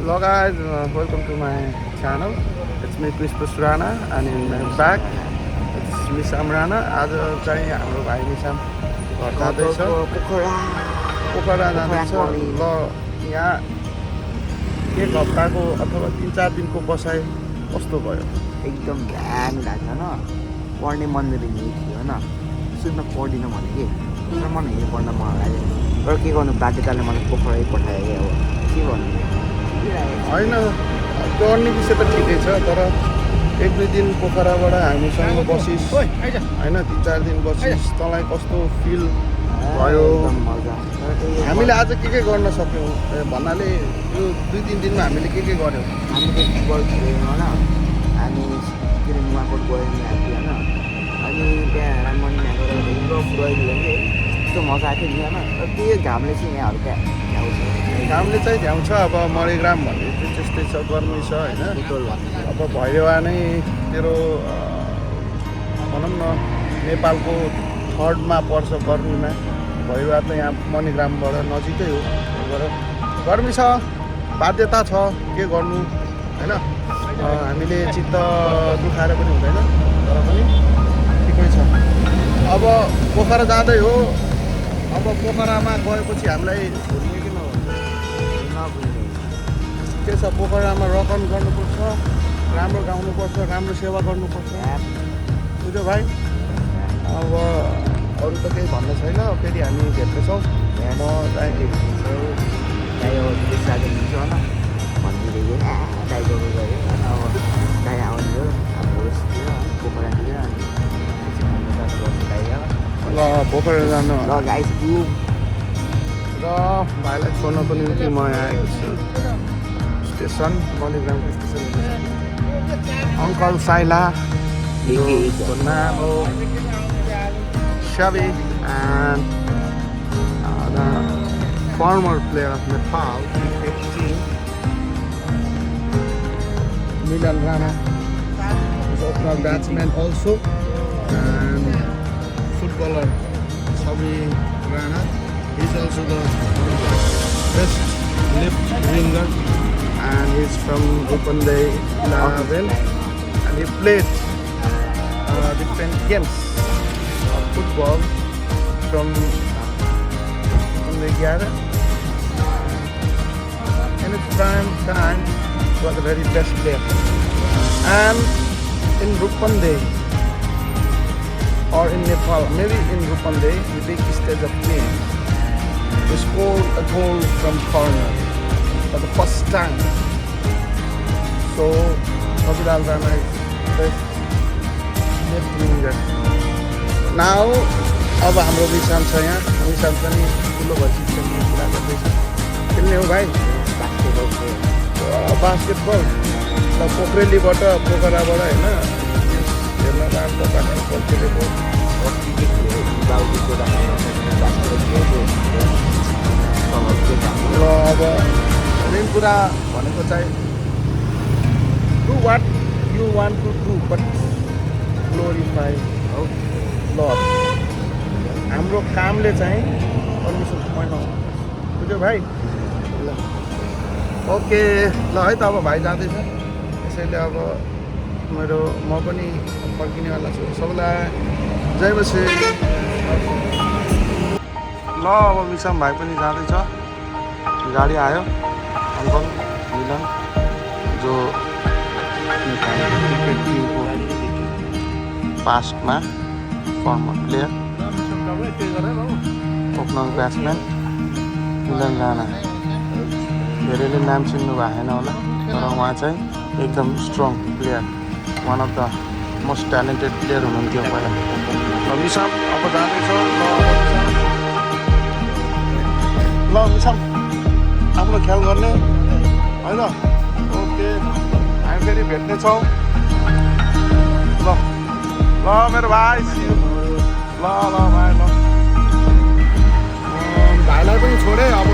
Hello guys, welcome to my channel. It's me Chris Rana and in my back it's Misam Rana. आज चाहिँ हाम्रो भाइ मिसाम घर जाँदैछ पोखरा जाँदैछ ल यहाँ एक हप्ताको अथवा 3-4 दिनको बसाइ कस्तो भयो एकदम दामी लाग्छ होइन पढ्ने मन्दिर हिँड्ने थियो होइन सुन्न पढिनँ भने कि तर मन हिँड्नु पढ्न मन लाग्यो तर के गर्नु बाध्यताले मलाई पोखरै पठायो अब के गर्नु होइन पढ्ने विषय त ठिकै छ तर 1-2 दिन पोखराबाट हामीसँग बसिस् होइन 3-4 दिन बसिस् तँलाई कस्तो फिल भयो हामीले आज के गर्न सक्यौँ भन्नाले यो 2-3 दिनमा हामीले के गर्यौँ हामीले फुटबल खेल्यौँ होइन हामी के अरे नुवाकोट गयौँ हामी होइन अनि त्यहाँ राममन्दिरमा गएर हिँड्यो फुटबल खेल्यौँ कि यस्तो मजा आएको थियो नि होइन तर त्यो घामले चाहिँ यहाँ हल्का झ्याउँछ घामले चाहिँ झ्याउँछ अब मरिग्राम भन्ने चाहिँ त्यस्तै छ गर्मी छ होइन अब भैरवा नै तेरो भनौँ न नेपालको 3rdमा पर्छ गर्मीमा भैरवा त यहाँ मणिग्रामबाट नजिकै हो गर्मी छ बाध्यता छ के गर्नु होइन हामीले चित्त दुखाएर पनि हुँदैन तर पनि ठिकै छ अब पोखरा जाँदै हो अब पोखरामा गएपछि हामीलाई घुर्ने कि के छ पोखरामा रकम गर्नुपर्छ राम्रो गाउनुपर्छ राम्रो सेवा गर्नुपर्छ बुझ्यो भाइ अब अरू त केही भन्ने छैन फेरि हामी भेट्नेछौँ म चाहिँ मन्दिर दाइको गयो अब दाइ आउने हाम्रो पोखरातिर ल पोखरा जानु ल गाइस र भाइलाई छोड्नको निम्ति म यहाँ आएको छु स्टेसन मणिग्रामको स्टेसन अङ्कल साइला नाम हो Shabi and the former player of Nepal cricket team Milan Rana is opener batsman also and footballer Shabi Rana is also the best left winger and he's from Rupandey 11 and he played different games football from the Gyara in its prime time was a very best player and in Rupandey or in Nepal maybe in Rupandey the big stage of play he scored a goal from corner for the first time so Abhilal Rana is best left winger Now, अब हाम्रो मिसाम छ यहाँ मिसाम पनि ठुलो भइसक्यो कुरा गर्दैछ खेल्ने हो भाइ बास्केटबल ल पोखरेलीबाट पोखराबाट होइन हेर्न राम्रो बास्केटबल खेलेको ल अब मेन कुरा भनेको चाहिँ do what you want to do but glorify Lord हाम्रो कामले चाहिँ परमेश्वर महिमा बुझ्यो भाइ ल ओके ल है त अब भाइ जाँदैछ त्यसैले अब म पनि फर्किनेवाला छु सबैलाई जय बसे ल अब मिसाम भाइ पनि जाँदैछ गाडी आयो अङ्कल मिलन जो क्रिकेट टिमको पास्टमा former player opener batsman Milan Rana धेरैले नाम चिन्नु भएन होला तर उहाँ चाहिँ एकदम strong player one of the most talented player हुनुहुन्थ्यो पहिला र मिसाम अब जाँदैछ ल मिसाम आफ्नो ख्याल गर्ने होइन ओके हामी फेरि भेट्नेछौँ ल ल मेरो भाइ ल भाइ ल भाइलाई पनि छोडेँ अब